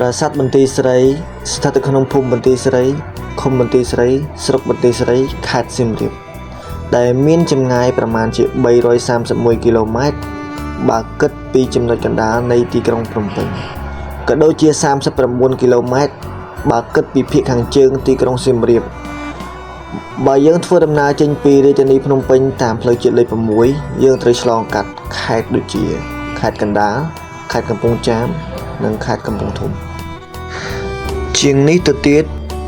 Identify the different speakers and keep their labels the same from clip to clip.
Speaker 1: ប្រាសាទបន្ទាយស្រីស្ថិតនៅក្នុងភូមិបន្ទាយស្រីឃុំបន្ទាយស្រីស្រុកបន្ទាយស្រីខេត្តសៀមរាបដែលមានចម្ងាយប្រមាណជា331គីឡូម៉ែត្របើគិតពីចំណុចកណ្ដាលនៃទីក្រុងភ្នំពេញក៏ដូចជា39គីឡូម៉ែត្របើគិតពីភាគខាងជើងទីក្រុងសៀមរាបបើយើងធ្វើដំណើរចេញពីរាជធានីភ្នំពេញតាមផ្លូវជាតិលេខ6យើងត្រូវឆ្លងកាត់ខេត្តដូចជាខេត្តកណ្ដាលខេត្តកំពង់ចាមនិងខេត្តកំពង់ធំជាងនេះទៅទៀត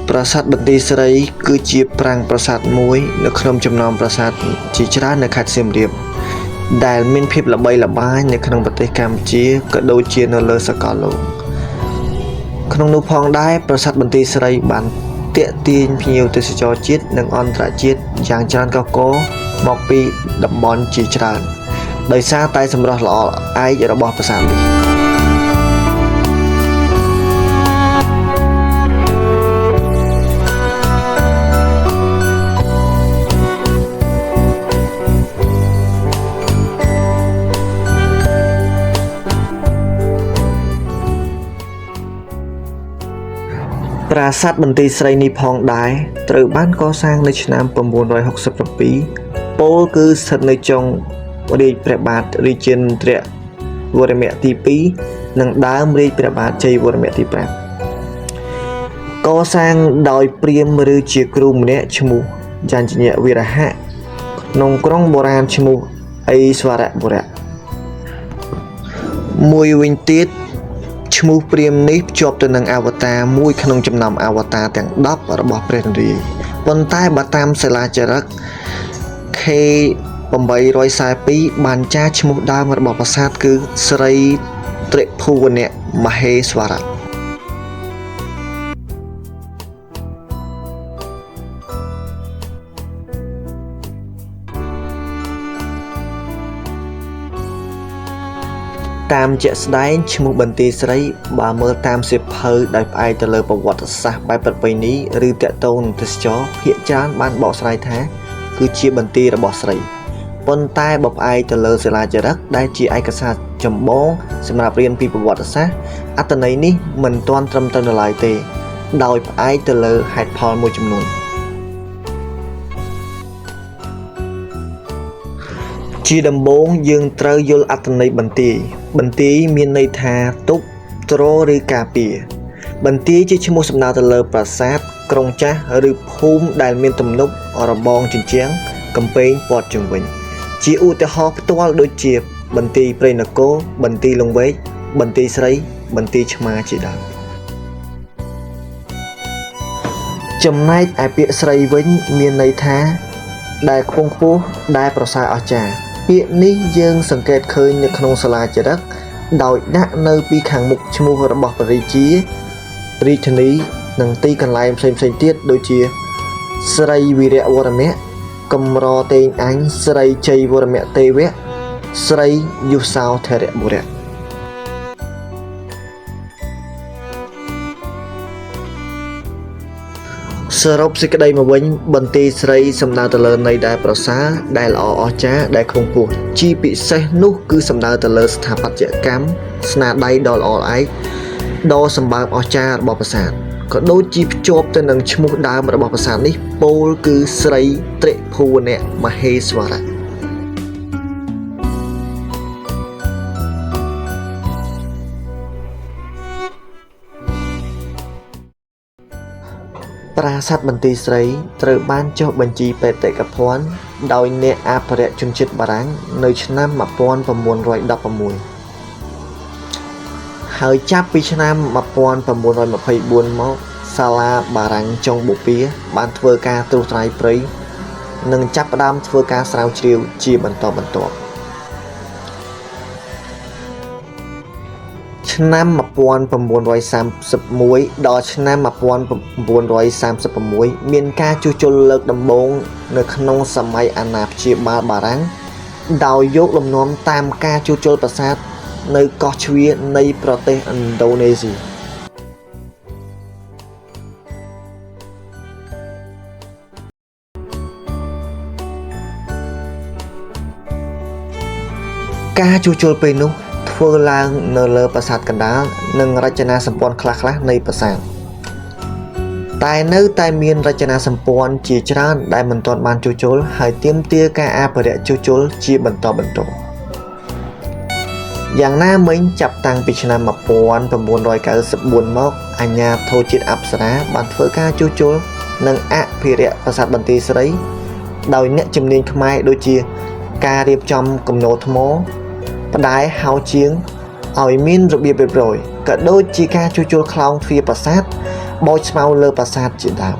Speaker 1: ប្រាសាទបន្ទាយស្រីគឺជាប្រាង្គប្រាសាទមួយនៅក្នុងចំណោមប្រាសាទជាច្រើននៅខេត្តសៀមរាបដែលមានភាពល្បីល្បាញនៅក្នុងប្រទេសកម្ពុជាក៏ដូចជានៅលើសកលលោកក្នុងនោះផងដែរប្រាសាទបន្ទាយស្រីបានទាក់ទាញភ្ញៀវទេសចរជាតិនិងអន្តរជាតិយ៉ាងច្រើនកុះករមកពីតំបន់ជាច្រើនដោយសារតែសម្រស់ល្អឯករបស់ប្រាសាទនេះប្រាសាទបន្ទាយស្រីនេះផងដែរត្រូវបានកសាងនៅឆ្នាំ967ពោលគឺស្ថិតនៅចុងរាជព្រះបាទរាជេន្ទ្រវរ្មៈទី2និងដើមរាជព្រះបាទជ័យវរ្មៈទី5កសាងដោយព្រាហ្មណ៍ឬជាគ្រូម្នាក់ឈ្មោះចញ្ញវីរហៈក្នុងក្រុងបុរាណឈ្មោះឥស្វរបុរៈមួយវិញទៀតឈ្មោះព្រាហ្មណ៍នេះភ្ជាប់ទៅនឹងអវតារមួយក្នុងចំណោមអវតារទាំង10របស់ព្រះនរាយណ៍ប៉ុន្តែបើតាមសិលាចារឹក K 842បានចារឈ្មោះដើមរបស់ប្រាសាទគឺស្រីត្រិភូវនមហេស្វរៈតាមជាក់ស្ដែងឈ្មោះបន្ទាយស្រីបើមើលតាមសៀវភៅដោយផ្អែកទៅលើប្រវត្តិសាស្ត្របែបប្រពៃណីឬទាក់ទងនឹងទេសចរភាគច្រើនបានបកស្រាយថាគឺជាបន្ទាយរបស់ស្រីប៉ុន្តែបើផ្អែកទៅលើសិលាចារឹកដែលជាឯកសារចម្បងសម្រាប់រៀនពីប្រវត្តិសាស្ត្រអត្ថន័យនេះមិនទាន់ត្រឹមត្រូវនៅឡើយទេដោយផ្អែកទៅលើហេតុផលមួយចំនួនជាដំបូងយើងត្រូវយល់អត្ថន័យបន្ទាយបន្ទាយមានន័យថាទប់ទ្រឬការពារបន្ទាយជាឈ្មោះសំដៅទៅលើប្រាសាទក្រុងចាស់ឬភូមិដែលមានទំនប់របងជញ្ជាំងកំពែងព័ទ្ធជុំវិញជាឧទាហរណ៍ផ្ទាល់ដូចជាបន្ទាយព្រៃនគរបន្ទាយលង្វែកបន្ទាយស្រីបន្ទាយឆ្មាជាដើមចំណែកឯពាក្យស្រីវិញមានន័យថាដែលខ្ពង់ខ្ពស់ដែលប្រសើរអស្ចារ្យពាក្យនេះយើងសង្កេតឃើញនៅក្នុងសាលាចារឹកដោយដាក់នៅពីខាងមុខឈ្មោះរបស់ព្រះរាជារាជធានីនិងទីកន្លែងផ្សេងៗទៀតដូចជាស្រីវីរវរមៈកម្រតេងអញស្រីជ័យវរមៈទេវៈស្រីយុសោធរបុរៈសរុបសេចក្តីមកវិញបន្ទាយស្រីសំដៅទៅលើន័យដែលប្រសើរដែលល្អអស្ចារ្យដែលខ្ពង់ខ្ពស់ជាពិសេសនោះគឺសំដៅទៅលើស្ថាបត្យកម្មស្នាដៃដ៏ល្អឯកដ៏សម្បើមអស្ចារ្យរបស់ប្រាសាទក៏ដូចជាភ្ជាប់ទៅនឹងឈ្មោះដើមរបស់ប្រាសាទនេះពោលគឺស្រីត្រិភូវនមហេស្វរៈប្រាសាទបន្ទាយស្រីត្រូវបានចុះបញ្ជីបេតិកភណ្ឌដោយអ្នកអភិរក្សជនជាតិបារាំងនៅឆ្នាំ1916ហើយចាប់ពីឆ្នាំ1924មកសាលាបារាំងចុងបូព៌ាបានធ្វើការត្រួសត្រាយព្រៃនិងចាប់ផ្ដើមធ្វើការស្រាវជ្រាវជាបន្តបន្ទាប់ឆ្នាំ1931ដល់ឆ្នាំ1936មានការជួសជុលលើកដំបូងនៅក្នុងសម័យអាណាព្យាបាលបារាំងដោយយកលំនាំតាមការជួសជុលប្រាសាទនៅកោះជ្វានៃប្រទេសឥណ្ឌូនេស៊ីការជួសជុលពេលនោះធ្ ធ្វើឡើងនៅលើប្រាសាទកណ្ដាលនិងរចនាសម្ព័ន្ធខ្លះៗនៃប្រាសាទតែនៅតែមានរចនាសម្ព័ន្ធជាច្រើនដែលមិនទាន់បានជួសជុលហើយទាមទារការអភិរក្សជួសជុលជាបន្តបន្ទាប់យ៉ាងណាមិញចាប់តាំងពីឆ្នាំ1994មកអាជ្ញាធរជាតិអប្សរាបានធ្វើការជួសជុលនិងអភិរក្សប្រាសាទបន្ទាយស្រីដោយអ្នកជំនាញខ្មែរដូចជាការរៀបចំគំនរថ្មផ្ដែហោជាងឲ្យមានរបៀបរៀបរយក៏ដូចជាការជួសជុលខ្លោងទ្វារប្រាសាទបោចស្មៅលើប្រាសាទជាដើម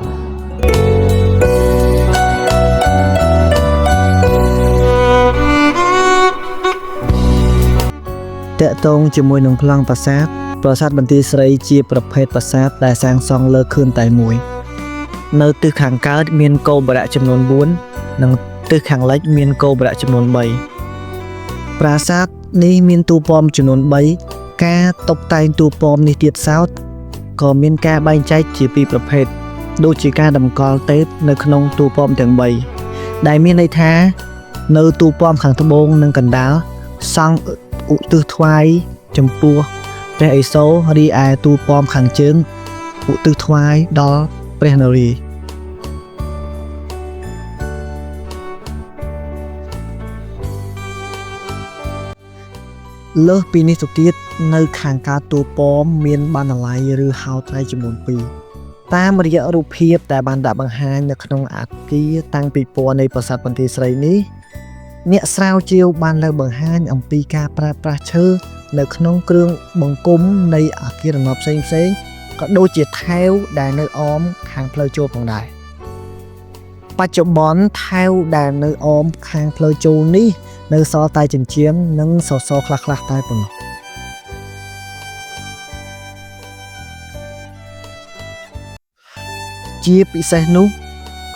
Speaker 1: តកតងជាមួយនឹងប្លង់ប្រាសាទប្រាសាទបន្ទាយស្រីជាប្រភេទប្រាសាទដែលសាងសង់លើខឿនតែមួយនៅទិសខាងកើតមានគោបុរៈចំនួន4និងទិសខាងលិចមានគោបុរៈចំនួន3ប្រាសាទនេះមានតួប៉មចំនួន3ការតុបតែងតួប៉មនេះទៀតសោតក៏មានការបែងចែកជាពីរប្រភេទដូចជាការតម្កល់ទេពនៅក្នុងតួប៉មទាំង3ដែលមានន័យថានៅតួប៉មខាងត្បូងនិងកណ្ដាលសង់ឧទ្ទិសថ្វាយចំពោះព្រះឥសូររីឯតួប៉មខាងជើងឧទ្ទិសថ្វាយដល់ព្រះនរាយណ៍លើសពីនេះទៅទៀតនៅខាងកើតតួប៉មមានបណ្ណាល័យឬហោត្រៃចំនួន2តាមរយៈរូបភាពដែលបានដាក់បង្ហាញនៅក្នុងអគារតាំងពិព័រណ៍នៃប្រាសាទបន្ទាយស្រីនេះអ្នកស្រាវជ្រាវបានលើកបង្ហាញអំពីការប្រើប្រាស់ឈើនៅក្នុងគ្រឿងបង្គុំនៃអគាររណបផ្សេងៗក៏ដូចជាថែវដែលនៅអមខាងផ្លូវចូលផងដែរបច្ចុប្បន្នថែវដែលនៅអមខាងផ្លូវចូលនេះនៅសល់តែចិញ្ចៀមនិងសសរខ្លះៗតែប៉ុណ្ណោះជាពិសេសនោះ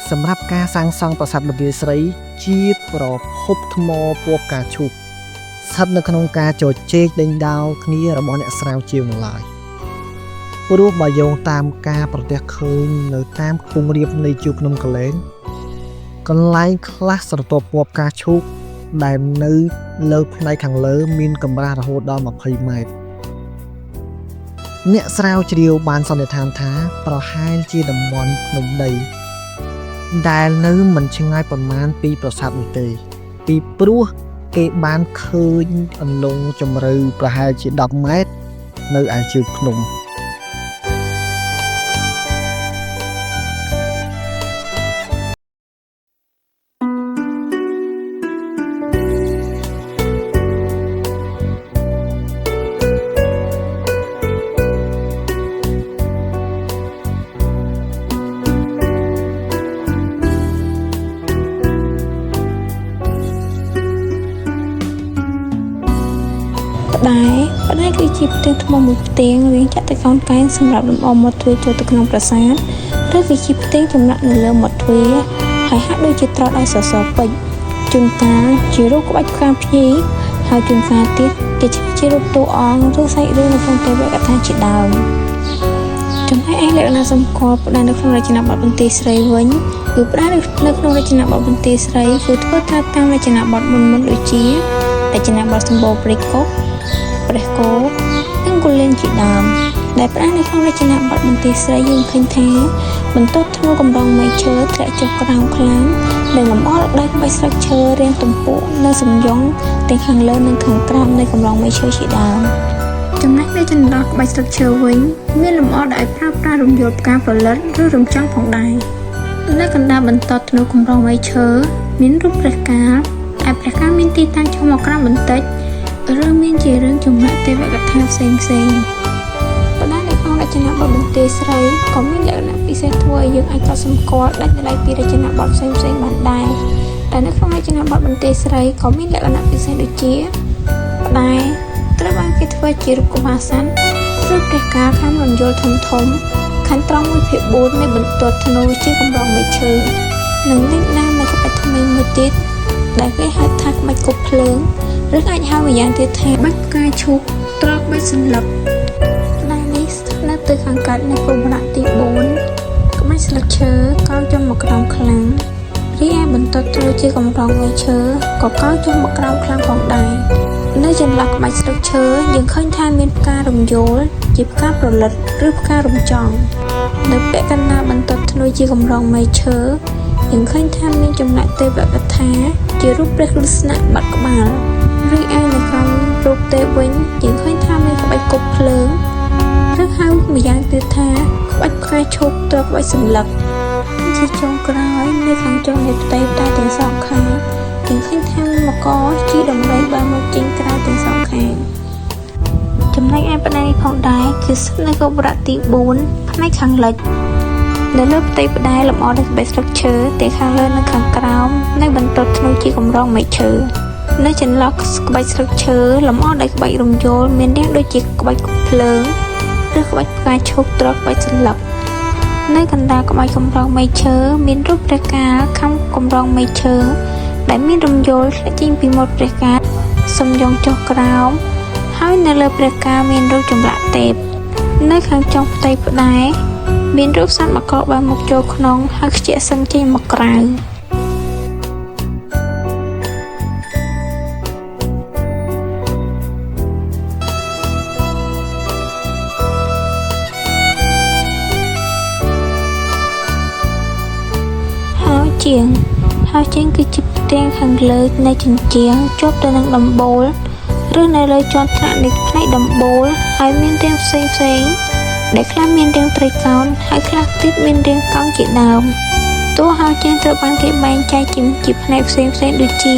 Speaker 1: សម្រាប់ការសាងសង់ប្រាសាទបន្ទាយស្រីជាប្រភពថ្មពណ៌ផ្កាឈូកស្ថិតនៅក្នុងការជជែកដេញដោលគ្នារបស់អ្នកស្រាវជ្រាវនៅឡើយព្រោះបើយោងតាមការប្រទះឃើញនៅតាមខ្ពង់រាបនៃជួរភ្នំកលែងកន្លែងខ្លះស្រទាប់ពណ៌ផ្កាឈូកដែលនៅលើផ្នែកខាងលើមានកម្រាស់រហូតដល់20ម៉ែត្រអ្នកស្រាវជ្រាវបានសន្និដ្ឋានថាប្រហែលជាតំបន់ភ្នំដីដែលនៅមិនឆ្ងាយប៉ុន្មានពីប្រាសាទនោះទេពីព្រោះគេបានឃើញអន្លង់ជម្រៅប្រហែលជា10ម៉ែត្រនៅឯជើងភ្នំ
Speaker 2: ផ្ដែផ្ដែគឺជាផ្ទាំងថ្មមួយផ្ទាំងរាងចតុកោណកែងសម្រាប់លម្អមាត់ទ្វារចូលទៅក្នុងប្រាសាទឬវាជាផ្ទាំងចម្លាក់នៅលើមាត់ទ្វារហើយហាក់ដូចជាត្រត់ឲ្យសសរពេជ្រជួនកាលជារូបក្បាច់ផ្កាភ្ញីហើយជួនកាលទៀតគេឆ្លាក់ជារូបតួអង្គឬសាច់រឿងនៅក្នុងទេវកថាជាដើមចំណែកឯលក្ខណៈសម្គាល់ផ្ដែនៅក្នុងរចនាបថបន្ទាយស្រីវិញគឺផ្ដែនៅក្នុងរចនាបថបន្ទាយស្រីគឺធ្វើតាមរចនាបថមុនៗដូចជារចនាបថសម្បូរព្រៃគុកព្រះគោនិងគូលែនជាដើមដែលផ្ដាស់នៅក្នុងរចនាបថបន្ទាយស្រីយើងឃើញថាបន្ទាត់ធ្នូកម្រងមែកឈើធ្លាក់ចុះក្រោមខ្លាំងនិងលម្អដោយក្បាច់ស្លឹកឈើរាងទំពក់នៅសំយងទាំងខាងលើនិងខាងក្រោមនៃកម្រងមែកឈើជាដើមចំណែកនៅចន្លោះក្បាច់ស្លឹកឈើវិញមានលម្អដោយប្រើប្រាស់រំយោលផ្កាផលិតឬរំចង់ផងដែរនៅកណ្ដាលបន្ទាត់ធ្នូកម្រងមែកឈើមានរូបព្រះកាលឯព្រះកាលមានទីតាំងចុះមកក្រោមបន្តិចឬមានជារឿងចម្លាក់ទេវកថាផ្សេងផ្សេងផ្ដាស់នៅក្នុងរចនាបថបន្ទាយស្រីក៏មានលក្ខណៈពិសេសធ្វើឲ្យយើងអាចកត់សម្គាល់ដាច់ដោយឡែកពីរចនាបថផ្សេងផ្សេងបានដែរតែនៅក្នុងរចនាបថបន្ទាយស្រីក៏មានលក្ខណៈពិសេសដូចជាផ្ដែត្រូវបានគេធ្វើជារូបក្បាលសត្វឬព្រះកាលខាងរំយោលធំធំខាងត្រង់1/4នៃបន្ទាត់ធ្នូជាកម្រងមែកឈើនិងលេចឡើងនៅក្បាច់ថ្មីមួយទៀតដែលគេហៅថាក្បាច់គប់ភ្លើងឬអាចហៅម្យ៉ាងទៀតថាបាច់ផ្កាឈូកត្រកបាច់សន្លឹកផ្ដែនេះស្ថិតនៅទិសខាងកើតនៃគោបុរៈទី4ក្បាច់ស្លឹកឈើកោងចុះមកក្រោមខ្លាំង រីឯបន្ទាត់ធ្នូជាកម្រងនៃឈើក៏កោងចុះមកក្រោមខ្លាំងផងដែរនៅចន្លោះក្បាច់ស្លឹកឈើយើងឃើញថាមានផ្ការំយោលជាផ្កាព្រលិតឬផ្ការំចង់នៅពាក់កណ្ដាលបន្ទាត់ធ្នូជាកម្រងមែកឈើយើងឃើញថាមានចម្លាក់ទេវកថាជារូបព្រះគ្រឹស្ណៈបាត់ក្បាលរីឯនៅក្រោមរូបទេពវិញយើងឃើញថាមានក្បាច់គប់ភ្លើងឬហៅម្យ៉ាងទៀតថាក្បាច់ផ្កាឈូកទ្រក្បាច់សន្លឹកជាចុងក្រោយនៅខាងចុងនៃផ្ទៃផ្តែទាំងសងខាងយើងឃើញថាមកជាដំរីបានមកចេញក្រៅទាំងសងខាងចំណែកឯផ្នែកនេះផងដែរគឺស្ថិតនៅគោបុរៈទី4ផ្នែកខាងលិចនៅលើផ្ទៃផ្តែលម្អដោយក្បាច់ស្លឹកឈើទាំងខាងលើនិងខាងក្រោមនៃបន្ទាត់ធ្នូជាកម្រងមែកឈើនៅចន្លោះក្បាច់ស្លឹកឈើលម្អដោយក្បាច់រំយោលមានរាងដូចជាក្បាច់គប់ភ្លើងឬក្បាច់ផ្កាឈូកទ្រក្បាច់សន្លឹកនៅកណ្ដាលក្បាច់កម្រងមែកឈើមានរូបព្រះកាលខំកម្រងមែកឈើដែលមានរំយោលធ្លាក់ចេញពីមាត់ព្រះកាលសំយងចុះក្រោមហើយនៅលើព្រះកាលមានរូបចម្លាក់ទេពនៅខាងចុងផ្ទៃផ្តែមានរូបសត្វមកកបានមកចូលក្នុងហើយខ្ជាក់សឹងចេញមកក្រៅជាងហើយជាងគឺជាផ្ទាំងខាងលើនៃជញ្ជាំងជាប់ទៅនឹងដំបូលឬនៅលើជាន់ថ្នាក់នៃផ្នែកដំបូលហើយមានរាងផ្សេងផ្សេងដែលខ្លះមានរាងត្រីកោណហើយខ្លះទៀតមានរាងកោងជាដើមតួហើយជាងត្រូវបានគេបែងចែកជាផ្នែកផ្សេងផ្សេងដូចជា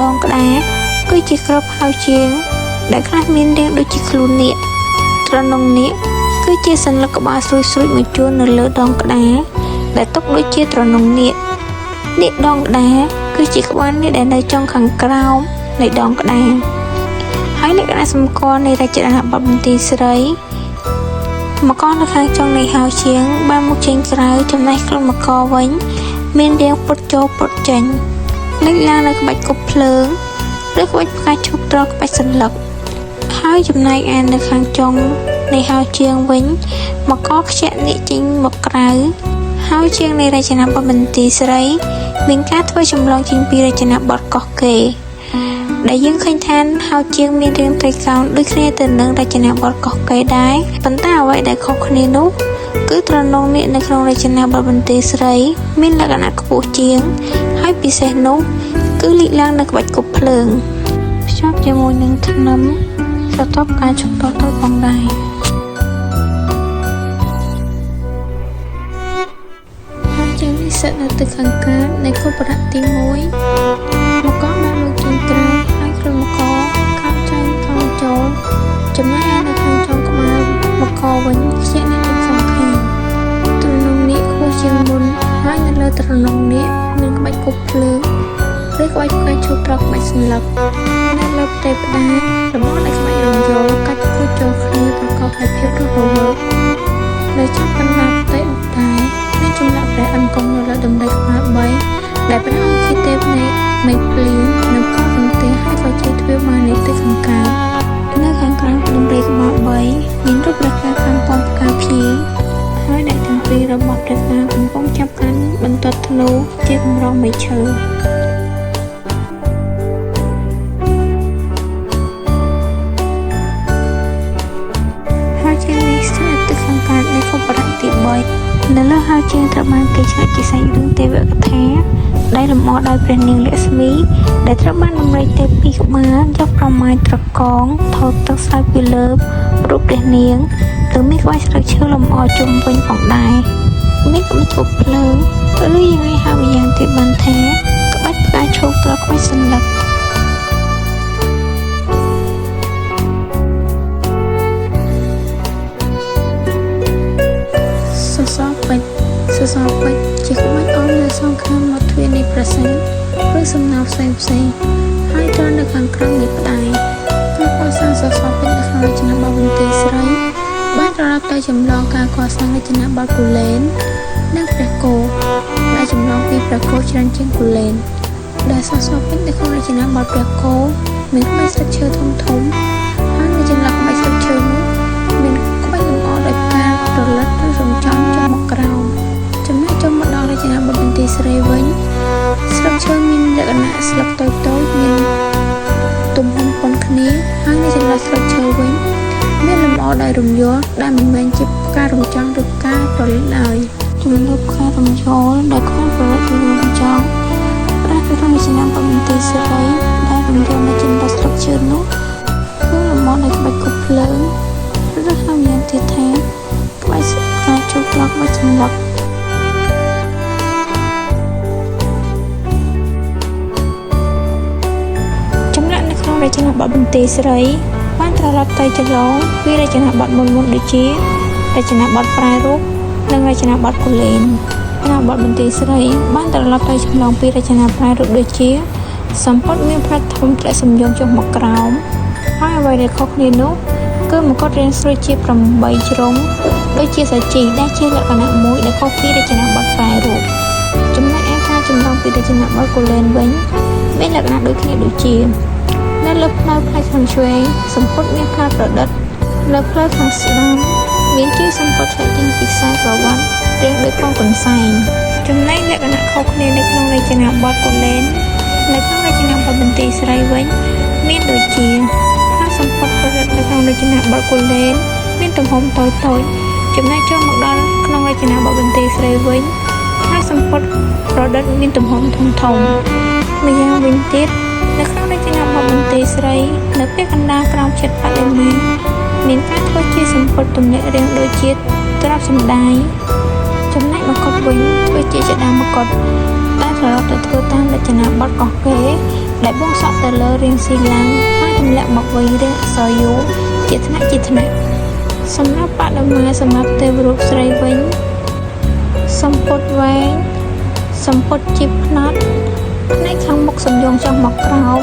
Speaker 2: ដងក្តារគឺជាក្របហើយជាងដែលខ្លះមានរាងដូចជាខ្លួននាគត្រនងនាគគឺជាសន្លឹកក្បាលស្រួយៗមួយជួរនៅលើដងក្តារដែលទុកដូចជាត្រនងនាគនេះដងក្តារគឺជាក្បាលនេះដែលនៅចុងខាងក្រោមនៃដងក្តារហើយលក្ខណៈសម្គាល់នៃរចនាបថបន្ទាយស្រីមកនៅខាងចុងនៃហៅជាងបានមកចេញក្រៅចំណែកខ្លួនមកវិញមានរាងពុតចូលពុតចេញលេចឡើងនៅក្បាច់គប់ភ្លើងឬក្បាច់ផ្កាឈូកទ្រក្បាច់សន្លឹកហើយចំណែកឯនៅខាងចុងនៃហៅជាងវិញមកខ្ជាក់នេះចេញមកក្រៅហើយជាងនៃរចនាបថបន្ទាយស្រីមានការធ្វើចម្លងចេញពីរចនាបថកោះគេដែលយើងឃើញថាហៅជាងមានរាងត្រីកោណដូចគ្នាទៅនឹងរចនាបថកោះគេដែរប៉ុន្តែអ្វីដែលខុសគ្នានោះគឺត្រនងនេះនៅក្នុងរចនាបថបន្ទាយស្រីមានលក្ខណៈខ្ពស់ជាងហើយពិសេសនោះគឺលិចឡើងនៅក្បាច់គប់ភ្លើងភ្ជាប់ជាមួយនឹងធ្នឹមស្រទាប់ការឈប់តទៅផងដែរជាងនេះស្ថិតនៅទិសខាងកើតនៃគោបុរៈទី1មកបានមកចេញក្រៅហើយខ្លួនមកកោងចេញកោងចូលចំណែកឯនៅខាងចុងក្បាលមកវិញខ្ជាក់នៅទាំងសងខាងត្រនងនេះខ្ពស់ជាងមុនហើយនៅលើត្រនងនេះមានក្បាច់គប់ភ្លើងឬក្បាច់ផ្កាឈូកត្រក្បាច់សន្លឹកនៅលើផ្ទៃផ្តែលម្អដោយក្បាច់រំយោលកាច់គូចូលគ្នាប្រកបដោយភាពរស់រវើកនៅចំកណ្ដាលផ្ទៃផ្តែមានចម្លាក់ព្រះអង្គគង់នៅលើដំរីក្បាល3ដែលព្រះអង្គជាទេពនៃមេឃភ្លៀងនិងកោះរន្ទះហើយក៏ជាទ្វារបាននៃទិសខាងកើតនៅខាងក្រៅដំរីក្បាល3មានរូបព្រះកាខាងពំផ្កាភ្ញីហើយដៃទាំងពីររបស់ព្រះកាកំពុងចាប់កាន់បន្ទាត់ធ្នូជាកម្រងមែកឈើហើយជាងនេះស្ថិតនៅទិសខាងកើតនៃគោបុរៈទី3នៅលើហៅជាងត្រូវបានគេឆ្លាក់ជាសាច់រឿងទេវកថាដែលលម្អដោយព្រះនាងលក្ស្មីដែលត្រូវបានដំរីទេពពីរក្បាលយកប្រមាញត្រកងថូទឹកស្រោចពីលើរូបព្រះនាងឬមានក្បាច់ស្លឹកឈើលម្អជុំវិញផងដែរមានក្បាច់គប់ភ្លើងឬយ៉ាងឯហៅម្យ៉ាងទៀតបានថាក្បាច់ផ្កាឈូកទ្រក្បាច់សន្លឹកសសរពេជ្រសសរពេជ្រជាក្បាច់អមនៅសងខាងមាត់ទ្វារនៃប្រាសាទឬសំណង់ផ្សេងផ្សេងហើយត្រង់នៅខាងក្រោមនៃផ្តែការកសាងសសរពេជ្រនៅក្នុងរចនាបថបន្ទាយស្រីបានត្រឡប់ទៅចម្លងការកសាងរចនាបថគូលែននិងព្រះគោដែលចម្លងពីព្រះគោច្រើនជាងគូលែនដែលសសរពេជ្រនៅក្នុងរចនាបថព្រះគោមានក្បាច់ស្លឹកឈើធំធំហើយនៅចន្លោះក្បាច់ស្លឹកឈើនោះមានក្បាច់លម្អដោយផ្ការលិតឬរំចំចុះមកក្រោមចំណែកចូលមកដល់រច ចនាបថបន្ទាយស្រីវិញស្លឹកឈើមានលក្ខណៈស្លឹកតូចៗមានទំហំប៉ុនគ្នាហើយនៅចន្លោះស្លឹកឈើវិញមានលម្អដោយរំយោលដែលមិនមែនជាផ្ការំចង់ឬផ្កាប្រលិតឡើយជំនឿផ្ការំយោលដែលគ្មានប្រលិតឬរំចង់ប្រើក្នុងរចនាបថបន្ទាយស្រីដែលរំយោលនៅចន្លោះស្លឹកឈើនោះគឺលម្អដោយក្បាច់គប់ភ្លើងឬហៅម្យ៉ាងទៀតថាក្បាច់ផ្កាជោគឡក្បាច់សន្លឹក ចម្លាក់នៅក្នុងរចនាបថបន្ទាយស្រីបានត្រឡប់ទៅចម្លងពីរចនាបថមុនៗដូចជារចនាបថប្រែរូបនិងរចនាបថគូលែនរចនាបថបន្ទាយស្រីបានត្រឡប់ទៅចម្លងពីរចនាប្រែរូបដូចជាសម្ពត់មានផ្នែកធំធ្លាក់សំយំចុះមកក្រោមហើយអ្វីដែលខុសគ្នានោះគឺមកុដរាងស្រួចជា8ជ្រុងដូចជាសាជីដែលជាលក្ខណៈមួយដែលខុសពីរចនាបថប្រែរូបចំណែកឯការចម្លងពីរចនាបថគូលែនវិញមានលក្ខណៈដូចគ្នាដូចជានៅលើផ្លូវផ្នែកខាងឆ្វេងសម្ពុតមានផ្លែប្រឌិតលើផ្លូវខាងស្ដាំមានជាសម្ពុតធ្លាក់ចេញពីខ្សែក្រវ៉ាត់រាងដូចកងកន្សែងចំណែកលក្ខណៈខុសគ្នានៅក្នុងរចនាបថគូលែននៅក្នុងរចនាបថបន្ទាយស្រីវិញមានដូចជាផ្លែសម្ពុតប្រឌិតនៅក្នុងរចនាបថគូលែនមានទំហំតូចៗចំណែកចូលមកដល់ក្នុងរចនាបថបន្ទាយស្រីវិញផ្លែសម្ពុតប្រឌិតមានទំហំធំៗម្យ៉ាងវិញទៀតនៅក្នុងរចនាបថបន្ទាយស្រីនៅពាក់កណ្ដាលក្រោមចិត្តបដិមាមានការធ្វើជាសម្ពុតទំនាក់រាងដូចជាទ្រាប់សម្ដាយចំណែកមកុដវិញធ្វើជាចដាមកុដដែលត្រឡប់ទៅធ្វើតាមរចនាបថកោះកេរដែលបួងសក់ទៅលើរាងស៊ីឡាំងហើយទម្លាក់មកវិញរាងអក្សរយូជាថ្នាក់ជាថ្នាក់សម្រាប់បដិមាសម្រាប់ទេវរូបស្រីវិញសម្ពុតវែងសម្ពុតជាផ្នត់ផ្នែកខាងមុខសំយងចុះមកក្រោម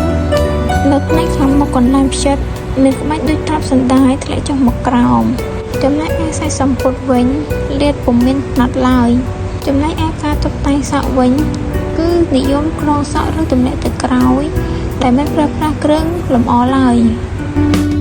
Speaker 2: នៅផ្នែកខាងមុខកន្លែងផ្ចិតមានក្បាច់ដូចទ្រាប់សណ្ដាយធ្លាក់ចុះមកក្រោមចំណែកឯខ្សែសម្ពុតវិញលាតពុំមានផ្នត់ឡើយចំណែកឯការតុបតែងសក់វិញគឺនិយមក្រងសក់ឬទម្លាក់ទៅក្រោយដែលមិនប្រើប្រាស់គ្រឿងលម្អឡើយ។